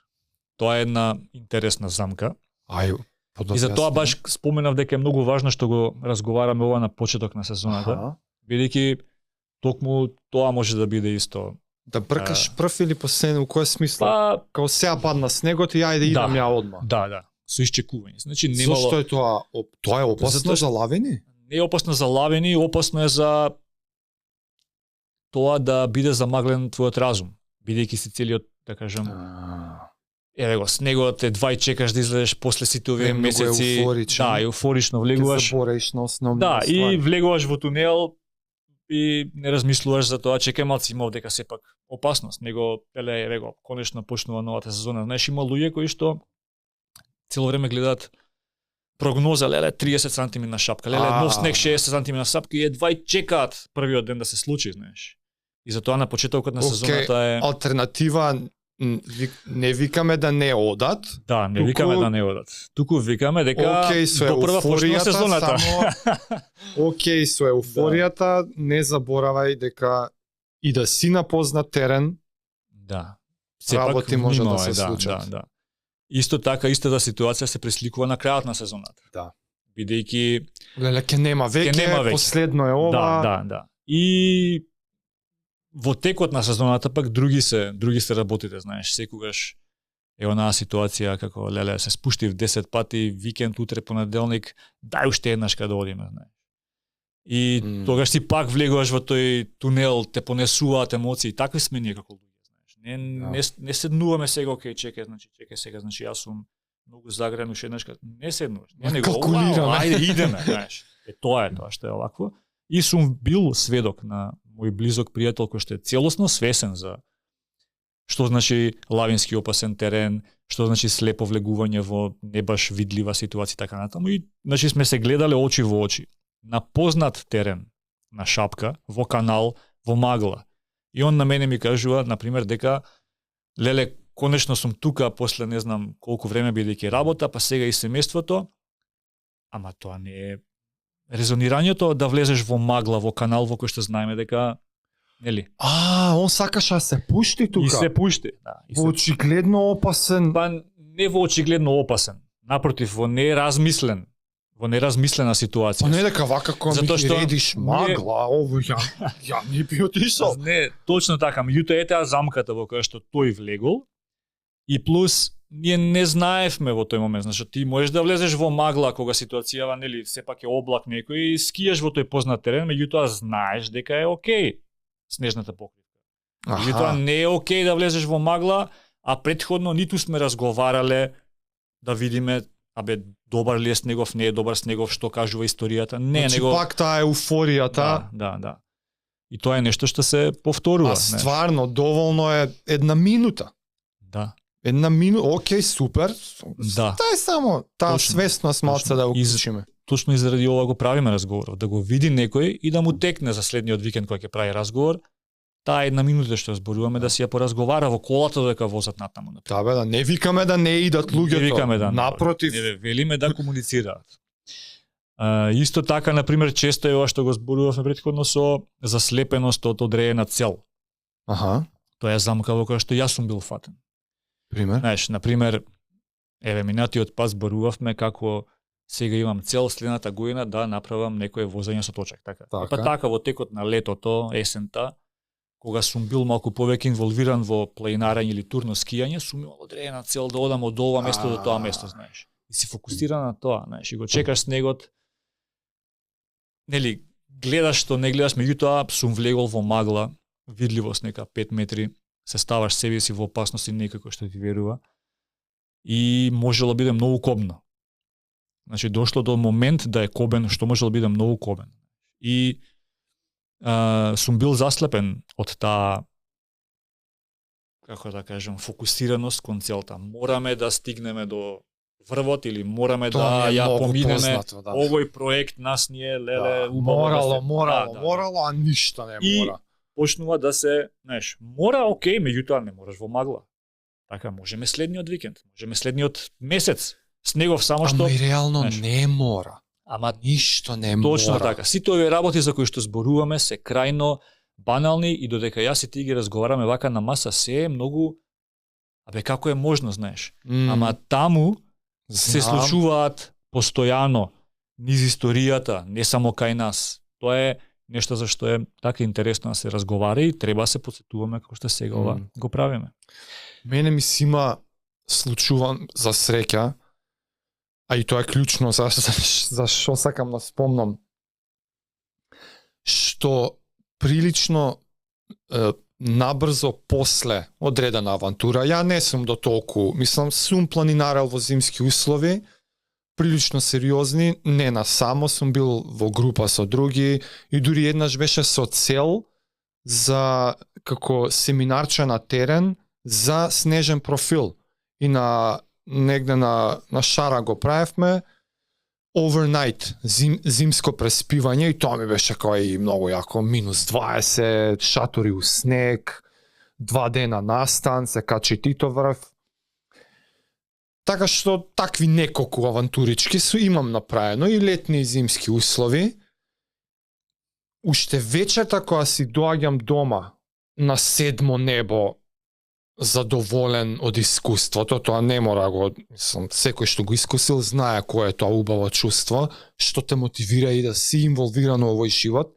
Тоа е една интересна замка. И за тоа баш споменав дека е многу важно што го разговараме ова на почеток на сезоната, бидејќи токму тоа може да биде исто. Да бркаш прв или последен, у кој смисла? Као сега падна снегот и ајде идам ја одма. Да, со исчекување. Значи немало. Зошто е тоа? Тоа е опасно за лавини? Не е опасно за лавини, опасно е за тоа да биде замаглен твојот разум, бидејќи си целиот, да кажам, еве го снегот, едва и чекаш да излезеш после сите овие месеци. Да, еуфорично влегуваш. Ќе забореш на основни ствари. Да, и влегуваш во тунел и не размислуваш за тоа, чекај малци, има дека сепак опасност. Него, еве го, конечно почнува новата сезона. Знаеш, има луѓе кои што цело време гледаат прогноза, 30 сантими на Шапка, нов снег 60 сантими на Шапка и едва и чекаат првиот ден да се случи, знаеш. И затоа на почетокот на сезоната е алтернатива. Не викаме да не одат. Да, не викаме да не одат. Туку викаме дека до прва почнува сезоната. Океј, со еуфоријата, не заборавај дека и да си на познат терен, работи може да се случат. Да. Исто така, истата ситуација се пресликува на крајот на сезоната. Да. Бидејќи ќе нема веќе, последно е ова. Да. И во текот на сезоната пак други се работите, знаеш, секогаш е онаа ситуација како се спуштив 10 пати, викенд, утре, понеделник, дај уште еднаш каде одиме, знаеш. И тогаш си пак влегуваш во тој тунел, те понесуваат емоции, такви сме ние како луѓе, знаеш. Не седнуваме сега, окей, чекај сега, значи јас сум многу загрен уште еднаш, не седнуваш. Не го, ајде идеме, знаеш. Тоа што е овакво. И сум бил сведок на мој близок пријател кој што е целосно свесен за што значи лавински опасен терен, што значи слепо влегување во не баш видлива ситуација така натаму и значи сме се гледале очи во очи на познат терен, на шапка, во канал, во магла. И он на мене ми кажува, на пример, дека леле, конечно сум тука после не знам колку време бидејќи работа, па сега и семејството, ама тоа не е резонирањето да влезеш во магла, во канал во кој што знаеме дека нели? Он сакаше да се пушти тука. И се пушти, да. Во очигледно опасен. Па не во очигледно опасен. Напротив, во неразмислена ситуација. Па не дека вака кога ми редиш магла, ово ја не би отишол. Не, точно така, меѓутоа ете замката во која што тој влегол и плюс ние не знаевме во тој момент, значи ти можеш да влезеш во магла кога ситуацијава нели сепак е облак некој и скиеш во тој познат терен, меѓутоа знаеш дека е окей снежната покривка. Меѓутоа не е окей да влезеш во магла, а претходно ниту сме разговарале да видиме добар ли е снегов, не е добар снегов, што кажува историјата. Не, значи, пак таа еуфоријата. Да. И тоа е нешто што се повторува. А стварно, доволно е една минута. Да. Една минута, окей, супер. Да. Таа е само таа свесност малце да уклучиме. Точно и заради ова го правиме разговорот, да го види некој и да му текне за следниот викенд кога ќе прави разговор. Таа една минута што зборуваме да си ја поразговара во колата додека возат натаму. Да, не викаме да не идат луѓето. Не викаме да. Напротив. Не велиме да комуницираат. Исто така, на пример, често е ова што го зборувавме претходно со заслепеност од одредена цел. Тоа е замка во која што јас сум бил фатен. Пример? Знаеш, на пример, минатиот пат зборувавме како сега имам цел следната година да направам некое возење со точак, така. Па така во текот на летото, есента, кога сум бил малку повеќе инволвиран во планинарење или турно скијање, сум имал одредена цел да одам од ова место до тоа место, знаеш. И си фокусиран на тоа, знаеш, и го чекаш снегот. Нели, гледаш што не гледаш, меѓутоа сум влегол во магла, видливост нека 5 метри, се ставаш себе си во опасност и некој кој што ти верува. И можело биде многу кобно. Значи дошло до момент да е кобен, што можело биде многу кобен. И сум бил заслепен од таа, како да кажам, фокусираност кон целта. Мораме да стигнеме до врвот или мораме да ја поминеме овој проект нас ние леле убаво. Морало, а ништо не мора. И почнува да се, знаеш, мора окей, меѓутоа не мораш во магла. Така можеме следниот викенд, можеме следниот месец. Снегов само што. Ама и реално знаеш, не мора. Ама ништо не мора. Точно така. Сите овие работи за кои што зборуваме се крајно банални и додека јас и ти ги разговараме вака на маса, се е многу како е можно, знаеш. Ама таму се случуваат постојано низ историјата, не само кај нас. Тоа е нешто за што е така интересно да се разговара и треба да се потсетуваме како што сега ова го правиме. Мене ми си има случуван за среќа, а и тоа е клучно за што сакам да спомнам, што прилично набрзо после одредена авантура, ја не сум до толку, мислам, сум планинарел во зимски услови, прилично сериозни, не на само, сум бил во група со други и дури еднаш беше со цел за како семинарче на терен за снежен профил. И негде на Шара го правевме overnight, зимско преспивање и тоа ми беше кој многу јако, -20, шатори у снег, 2 дена настан, се качи Тито врв. Така што такви неколку авантурички имам направено и летни и зимски услови. Уште вечерта кога си доаѓам дома на 7 небо, задоволен од искуството, тоа не мора го, мислам, секој што го искусил знае кое е тоа убаво чувство, што те мотивира и да си инволвиран во овој живот.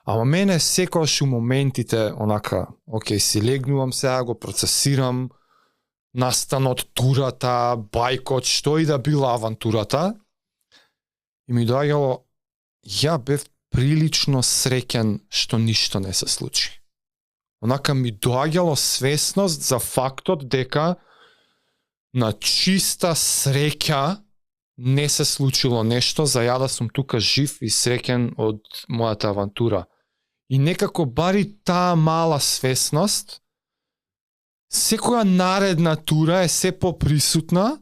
Ама мене секојаш у моментите, онака, окей, си легнувам сега, го процесирам, настанот, турата, бајкот, што и да била авантурата, и ми доаѓало, ја бев прилично среќен што ништо не се случи. Онака ми доаѓало свесност за фактот дека на чиста среќа не се случило нешто, за ја да сум тука жив и среќен од мојата авантура. И некако бари таа мала свесност, секоја наредна тура е се поприсутна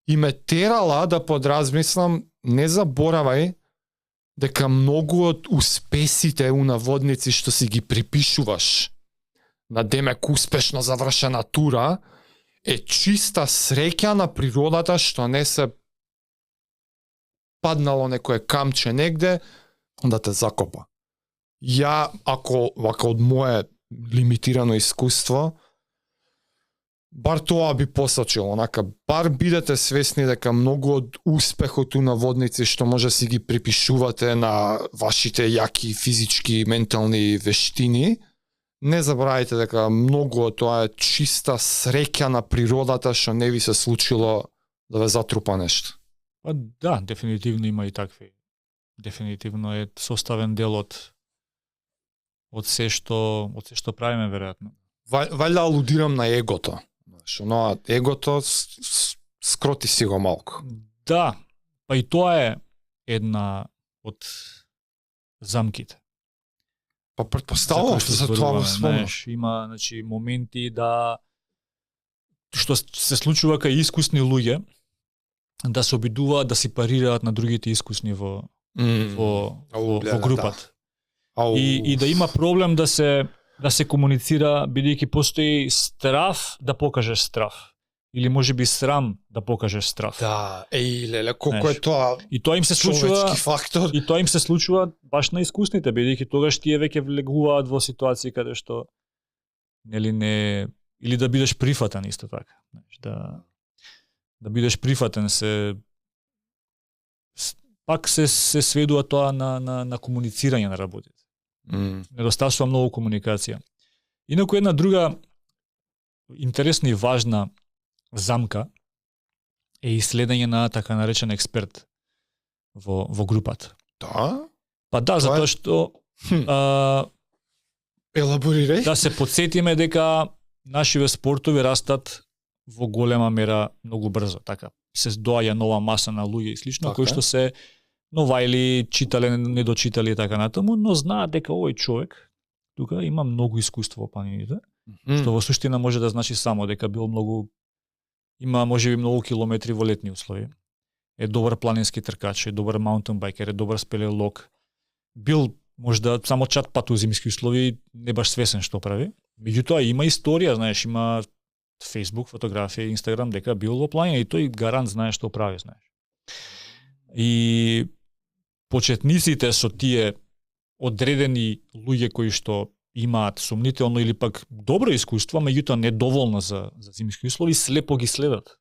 и ме терала да подразмислам, не заборавај дека многу од успесите у наводници што си ги припишуваш на демек успешно завршена тура е чиста среќа на природата што не се паднало некое камче негде да те закопа. Ја, ако од мое лимитирано искуство, бар тоа би посочил, онака, бар бидете свесни дека многу од успехот у наводници што може си ги припишувате на вашите јаки физички и ментални вештини, не забравајте дека многу од тоа е чиста среќа на природата што не ви се случило да ве затрупа нешто. Па да, дефинитивно има и такви. Дефинитивно е составен дел од се што правиме веројатно. Вајда алудирам на егото. Оно егото скроти си го малку. Да, па и тоа е една од замките. Па претпоставувам за тоа го спомнам. Има, значи, моменти да што се случува кај искусни луѓе да се обидуваат да си парираат на другите искусни во групата. И да има проблем да се комуницира, бидејќи постои страв да покажеш страв. Или можеби срам да покажеш страв. Да, леле, колку е тоа. И тоа им се случува фактор. И тоа им се случува баш на искусните, бидејќи тогаш тие веќе влегуваат во ситуации каде што не или да бидеш прифатен исто така. Да бидеш прифатен пак се сведува тоа на комуницирање на работите. Недостасува многу комуникација. Инаку една друга интересна и важна замка е исследување на така наречен експерт во групата. Да? Па да, затоа што елаборирај. Да се подсетиме дека нашиве спортови растат во голема мера многу брзо, така. Се доаѓа нова маса на луѓе и слично, така, кои што се новајли, читале, не дочитали и така натаму, но знаат дека овој човек тука има многу искуство во планините, што во суштина може да значи само дека бил има можеби многу километри во летни услови. Е добар планински тркач, е добар маунтенбајкер, е добар спелеолог. Бил можда само чат пат у зимски услови, не баш свесен што прави. Меѓутоа има историја, знаеш, има Facebook, фотографија, Instagram дека бил во планина и тој гарант знае што прави, знаеш. И почетниците со тие одредени луѓе кои што имаат сумнително или пак добро искуство, меѓутоа недоволно за зимски услови, слепо ги следат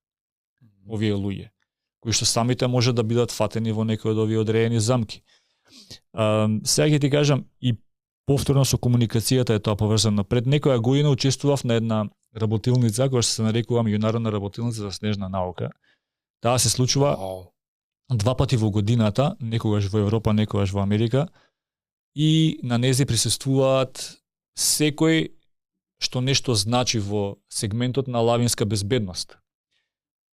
овие луѓе, кои што самите може да бидат фатени во некои од овие одредени замки. Сега ќе ти кажам, и повторно со комуникацијата е тоа поврзано. Пред некоја година учествував на една работилница, која се нарекува Меѓународна работилница за снежна наука. Таа се случува два пати во годината, некогаш во Европа, некогаш во Америка, и на нези присуствуваат секој што нешто значи во сегментот на лавинска безбедност.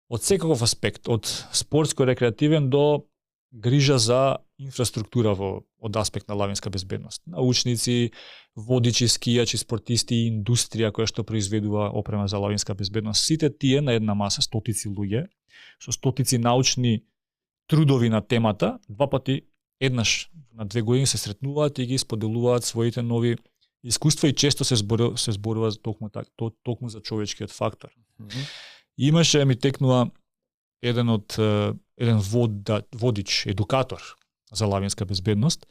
Од секаков аспект, од спортско-рекреативен до грижа за инфраструктура од аспект на лавинска безбедност. Научници, водичи, скијачи, спортисти и индустрија која што произведува опрема за лавинска безбедност. Сите тие на една маса, стотици луѓе, со стотици научни трудови на темата, два пати еднаш на 2 години се сретнуваат и ги споделуваат своите нови искуства и често се зборува токму за човечкиот фактор. Имаше, ми текнува еден водич, едукатор за лавинска безбедност,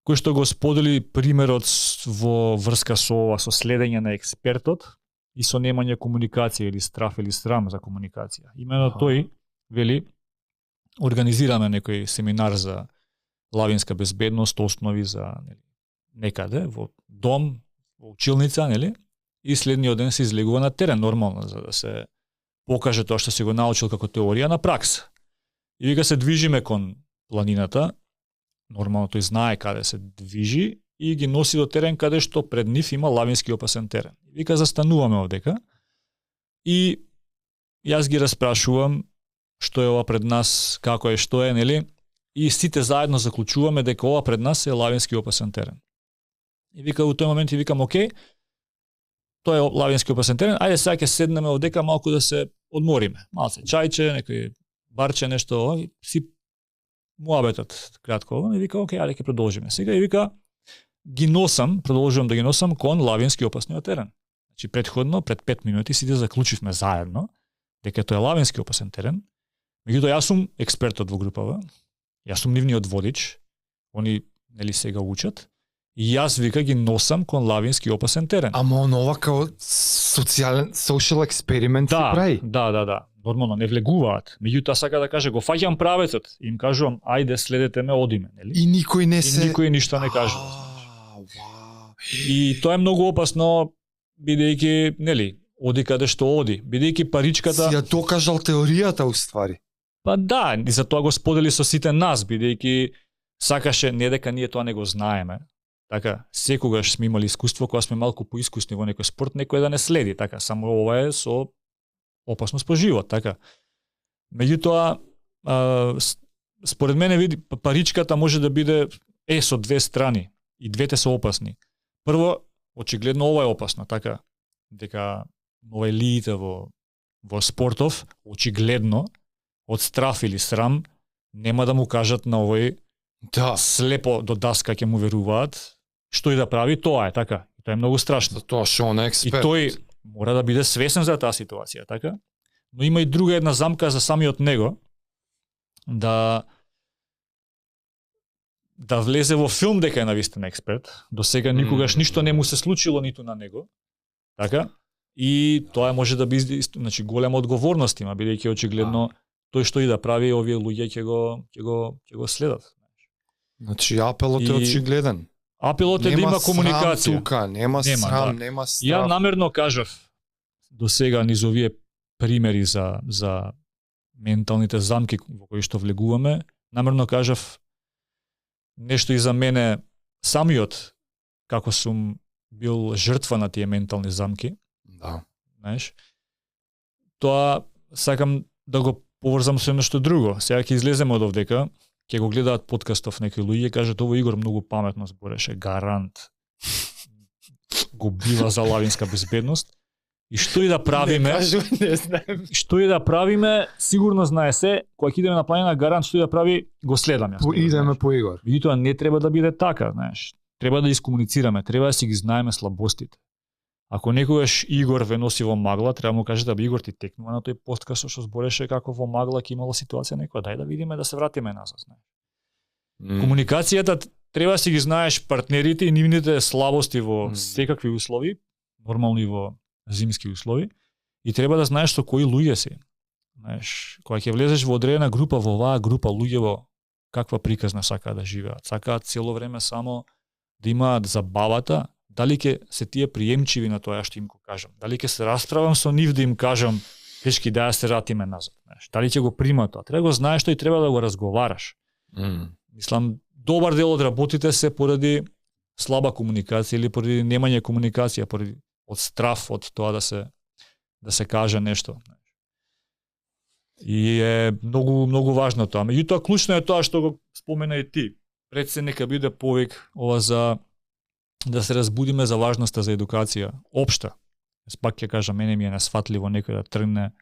кој што го сподели примерот во врска со следење на експертот и со немање комуникација или страф или срам за комуникација. Имено тој вели, организираме некој семинар за лавинска безбедност, основи за некаде, во дом, во училница, нели? И следниот ден се излегува на терен, нормално, за да се покаже тоа што си го научил како теорија на пракса. И вика се движиме кон планината, нормално тој знае каде се движи и ги носи до терен каде што пред нив има лавински опасен терен. И вика застануваме овдека и јас ги распрашувам што е ова пред нас, како е, што е, нели? И сите заедно заклучуваме дека ова пред нас е лавински опасен терен. И вика во тој момент и викам, окей, тоа е лавински опасен терен, ајде сега ќе седнеме овдека малку да се одмориме. Малце чајче, некој барче, нешто, си муабетот кратко, и вика, окей, ајде ќе продолжиме. Сега и вика, продолжувам да ги носам кон лавински опасниот терен. Значи, предходно, пред 5 минути, сите заклучивме заедно, дека тоа е лавински опасен терен. Меѓутоа, јас сум експертот во групава, јас сум нивниот водич, они, нели, сега учат, и јас, вика, ги носам кон лавински опасен терен. Ама онова као social експеримент се прави. Да. Нормално, не влегуваат. Меѓутоа, сака да каже, го фаќам правецот, им кажувам, ајде, следете ме, одиме, нели? И никој ништо не кажува. И тоа е многу опасно, бидејќи, нели, оди каде што оди, бидејќи паричката... Си ја докажал теоријата, уствари. Па да, и за тоа го сподели со сите нас, бидејќи сакаше, не дека ние тоа не го знаеме. Така, секогаш сме имали искуство, кога сме малку поискусни во некој спорт, некој да не следи, така, само ова е со опасност по живот, така. Меѓутоа, според мене, види, паричката може да биде со две страни, и двете се опасни. Прво, очигледно ова е опасно, така, дека новелиите во спортов, очигледно, од страф или срам, нема да му кажат на овој слепо до даска ќе му веруваат, што и да прави, тоа е, така. Тоа е многу страшно. Тоа што он е експерт. И тој мора да биде свесен за таа ситуација, така? Но има и друга една замка за самиот него, да влезе во филм дека е навистина експерт. До сега никогаш ништо не му се случило ниту на него. Така? И тоа може да биде, значи, голема одговорност има, бидејќи очигледно тој што и да прави, овие луѓе ќе го следат. Значи апелот е очигледен. Апелот е да има комуникација. Нема срам, нема страв. Ја намерно кажав до сега низ овие примери за менталните замки во кои што влегуваме, намерно кажав нешто и за мене самиот, како сум бил жртва на тие ментални замки. Да. Знаеш? Тоа сакам да го поврзам со нешто друго. Сега ќе излеземе од овдека, ќе го гледаат подкастов некои луѓе, кажат ово Игор многу паметно збореше, гарант. Го бива за лавинска безбедност. И што и да правиме, не знаем. Што и да правиме, сигурно знае се, кога ќе идеме на планина гарант, што и да прави, го следам јас. Идеме по Игор. Меѓутоа не треба да биде така, знаеш. Треба да искомуницираме, треба да си ги знаеме слабостите. Ако некогаш Игор ве носи во магла, треба му кажете да Игор ти текнува на тој подкаст што збореше како во магла ќе имало ситуација некоја, дај да видиме да се вратиме назад, знаеш. Комуникацијата треба да си ги знаеш партнерите и нивните слабости во секакви услови, нормално и во зимски услови, и треба да знаеш со кои луѓе си. Знаеш, кога ќе влезеш во одредена група, во оваа група луѓе каква приказна сакаат да живеат. Сакаат цело време само да имаат забавата, дали ќе се тие приемчиви на тоа што им го кажам. Дали ќе се расправам со нив да им кажам дечки да се ратиме назад, знаеш. Дали ќе го примат тоа? Треба да го знаеш тоа и треба да го разговараш. Мислам, добар дел од работите се поради слаба комуникација или поради немање комуникација, поради од страф од тоа да се каже нешто. И е многу важно тоа. Меѓутоа клучно е тоа што го спомена и ти. Пред се нека биде повик ова за да се разбудиме за важноста за едукација општа. Пак ќе кажам, мене ми е несфатливо некој да тргне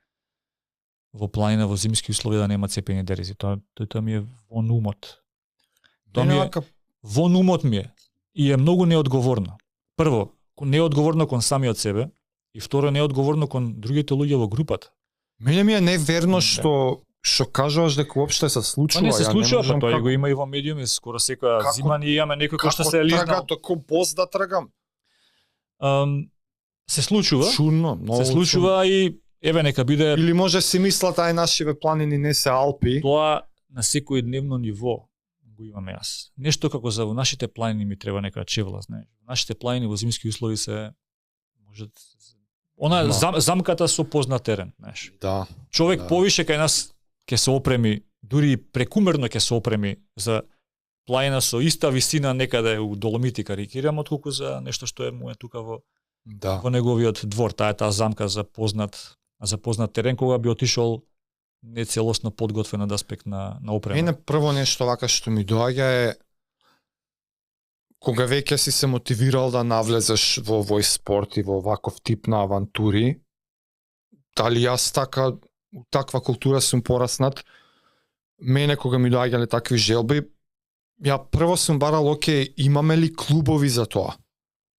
во планина во зимски услови да нема цепени дерези. Тоа ми е во умот. Тоа ми е во умот ми е и е многу неодговорно. Прво, неодговорно кон самиот себе и второ неодговорно кон другите луѓе во групата. Мене ми е неверно што кажуваш дека уопште се случува. Не се случува, па тоа го има и во медиуми, скоро секоја зима ние имаме некој кој што се лизнал. Како тако боз да тргам? Се случува. Чудно, многу. Се случува и еве нека биде. Или може си мислат ај нашиве планини не се Алпи. Тоа на секој дневно ниво го имаме јас. Нешто како за нашите планини ми треба нека чевла, знаеш. Нашите планини во зимски услови се може замката со познат терен, знаеш. Да. Човек повише кај нас ќе се опреми, дури прекумерно ќе се опреми за планина со иста висина некаде у Доломити, карикирам, отколку за нешто што е му е тука во неговиот двор. Таа замка за познат терен, кога би отишол не целосно подготвен од аспект на опрема. Мене прво нешто вака што ми доаѓа е кога веќе си се мотивирал да навлезеш во овој спорт и во ваков тип на авантури, дали јас така у таква култура сум пораснат, мене кога ми доаѓале такви желби, ја прво сум барал, оке, имаме ли клубови за тоа?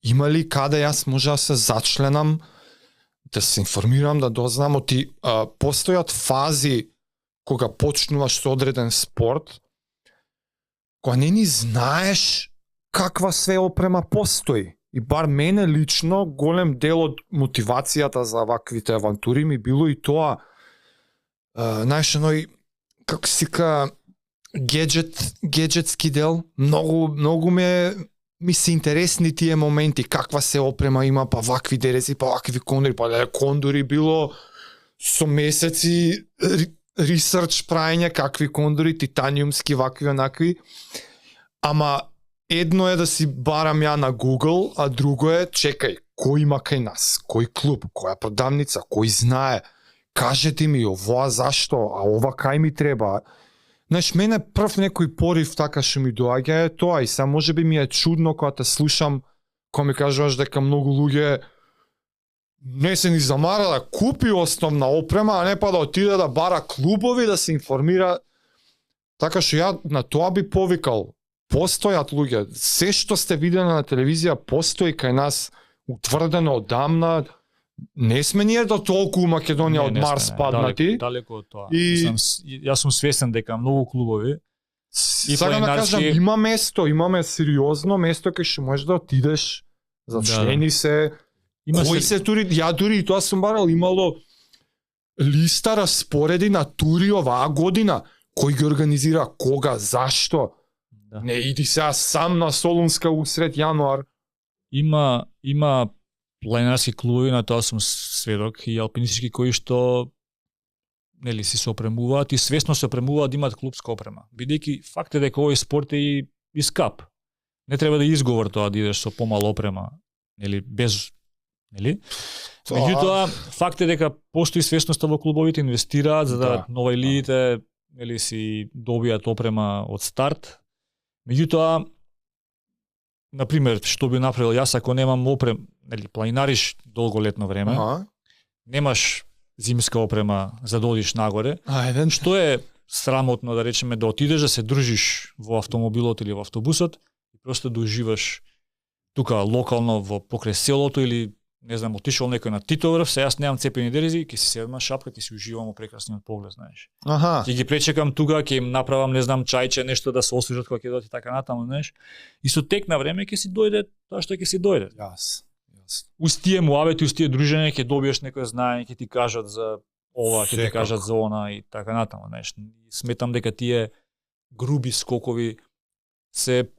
Има ли каде јас може да се зачленам, да се информирам, да дознам, постојат фази кога почнуваш со одреден спорт, кога не ни знаеш каква све опрема постои. И бар мене лично, голем дел од мотивацијата за ваквите авантури ми било и тоа, знаеш, како сика, геджетски дел, многу ми се интересни тие моменти, каква се опрема има, па вакви дерези, па вакви кондори, па кондори било со месеци ресерч прајање, какви кондори, титаниумски, вакви, онакви. Ама едно е да си барам ја на Google, а друго е, чекај, кој има кај нас, кој клуб, која продавница, кој знае, кажете ми ова зашто, а ова кај ми треба. Знаеш, мене прв некој порив така што ми доаѓа е тоа, и сега може би ми е чудно кога те слушам, кога ми кажуваш дека многу луѓе не се ни замара да купи основна опрема, а не па да отиде да бара клубови, да се информира. Така што ја на тоа би повикал. Постојат луѓе, се што сте видели на телевизија постои кај нас, утврдено одамна. Не сме ние до толку у Македонија од Марс паднати. Далеко од тоа. Јас сум свесен дека многу клубови и сега да кажам, има место, имаме сериозно место кај што можеш да отидеш, зачлени се. Кои се тури, ја дури и тоа сум барал, имало листа распореди на тури оваа година, кој ги организира, кога, зашто. Да. Не иди сега сам на Солунска усред јануар. Има планинарски клубови, на тоа сум сведок, и алпинистички кои што нели си се опремуваат и свесно се опремуваат да имаат клубска опрема. Бидејќи факт е дека овој спорт е и скап. Не треба да изговор тоа да идеш со помало опрема, нели без, нели? Меѓутоа факт е дека постои свесноста во клубовите, инвестираат за да новајлиите нели си добијат опрема од старт. Меѓутоа, на пример, што би направил јас ако немам опрема, нели планинариш долго летно време, немаш зимска опрема за да одиш нагоре, што е срамотно да речеме да отидеш да се држиш во автомобилот или во автобусот и просто да уживаш тука локално во покрај селото или не знам, отишол некој на Титоврв, се јас немам цепени дерези, ќе си седам на шапка, ќе си уживам во прекрасниот поглед, знаеш. Ќе ги пречекам тука, ќе им направам, не знам, чајче, нешто да се освежат кога ќе дојдат и така натаму, знаеш. И со тек на време ќе си дојде тоа што ќе си дојде. Уз тие муабети, уз тие дружење ќе добиеш некој знаење, ќе ти кажат за ова, ќе ти кажат за она и така натаму, знаеш. Сметам дека тие груби скокови се,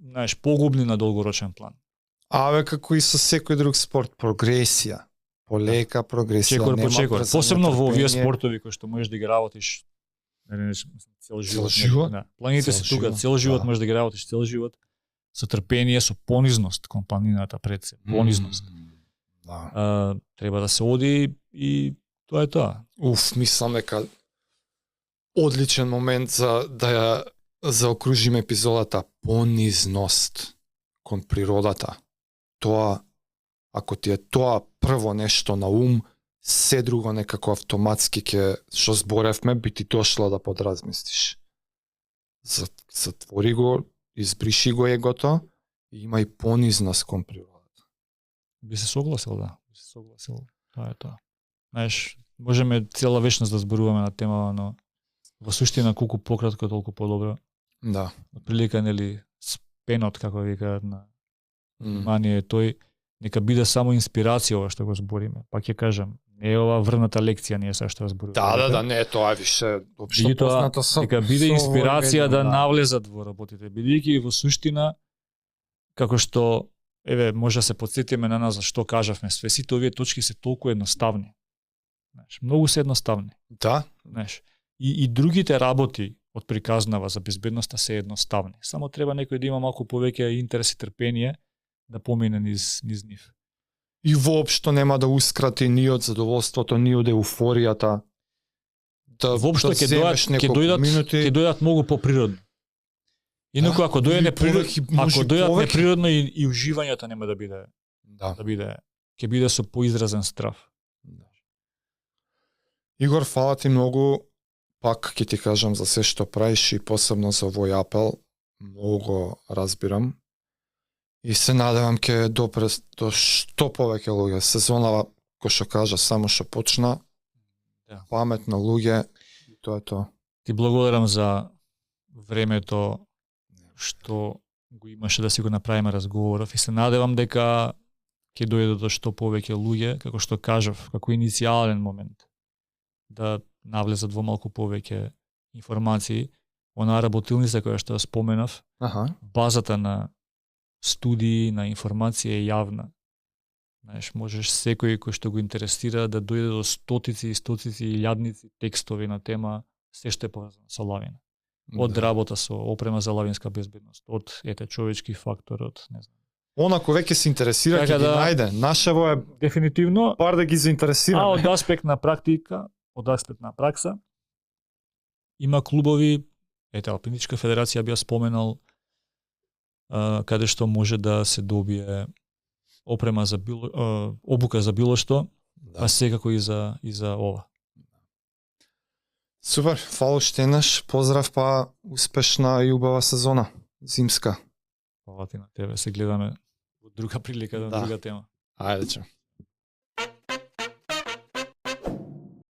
знаеш, погубни на долгорочен план. Како и со секој друг спорт, прогресија. Полека прогресија, чекор по чекор. Посебно во овие спортови кои што можеш да ги работиш цел живот. Планините се тука, цел живот можеш да ги работиш, цел живот. Со трпение, со понизност кон планината пред се, понизност. Треба да се оди и тоа е тоа. Мислам дека одличен момент за да ја заокружиме епизодата, понизност кон природата. Тоа, ако ти е тоа прво нешто на ум, се друго некако автоматски што зборевме, би ти дошла да подразмислиш. Затвори го, избриши го егото и има и понизност кон природата. Би се согласил, да. Тоа е тоа. Знаеш, можеме цела вечност да зборуваме на темава, но во суштина колку пократко, толку подобро. Да. Отприлика, нели, спенот, како викаат на внимание, тој нека биде само инспирација ова што го збориме. Пак ќе кажам, не е ова врната лекција, ние сега што збориме. Да, не е тоа више општо познато со. Нека биде инспирација да навлезат во работите, бидејќи во суштина како што може да се потсетиме на нас за што кажавме, све сите овие точки се толку едноставни. Знаеш, многу се едноставни. Да, знаеш. И другите работи од приказнава за безбедноста се едноставни. Само треба некој да има малку повеќе интерес и трпение да помине низ нив. И воопшто нема да ускрати ни од задоволството, ни од еуфоријата. воопшто ќе дојдат многу поприродно. Инаку ако дојде неприродно и уживањето нема да биде ќе биде со поизразен страв. Игор, фала ти многу, пак ќе ти кажам за се што правиш и посебно за овој апел, многу разбирам. И се надевам ќе допре до што повеќе луѓе. Сезонава, кој што кажа, само што почна, паметна луѓе, и тоа е тоа. Ти благодарам за времето што го имаше да си го направиме разговоров и се надевам дека ќе дојде до што повеќе луѓе, како што кажав, како иницијален момент, да навлезат во малку повеќе информации. Онаа работилница која што споменав, базата на студии, на информација е јавна. Знаеш, можеш секој кој што го интересира да дојде до стотици и стотици илјадници текстови на тема се што е поврзано со лавина. Од работа со опрема за лавинска безбедност, од човечки фактор, од не знам. Онако веќе се интересира, ќе ги најде. Нашево е дефинитивно бар да ги заинтересираме. А од аспект на практика, од аспект на пракса, има клубови, Алпиничка федерација би ја споменал, каде што може да се добие опрема за обука за било што, а секако и за ова. Супер, фала уште еднаш, поздрав, па успешна и убава сезона, зимска. Фала ти на тебе, се гледаме во друга прилика, на друга тема. Ајде, че.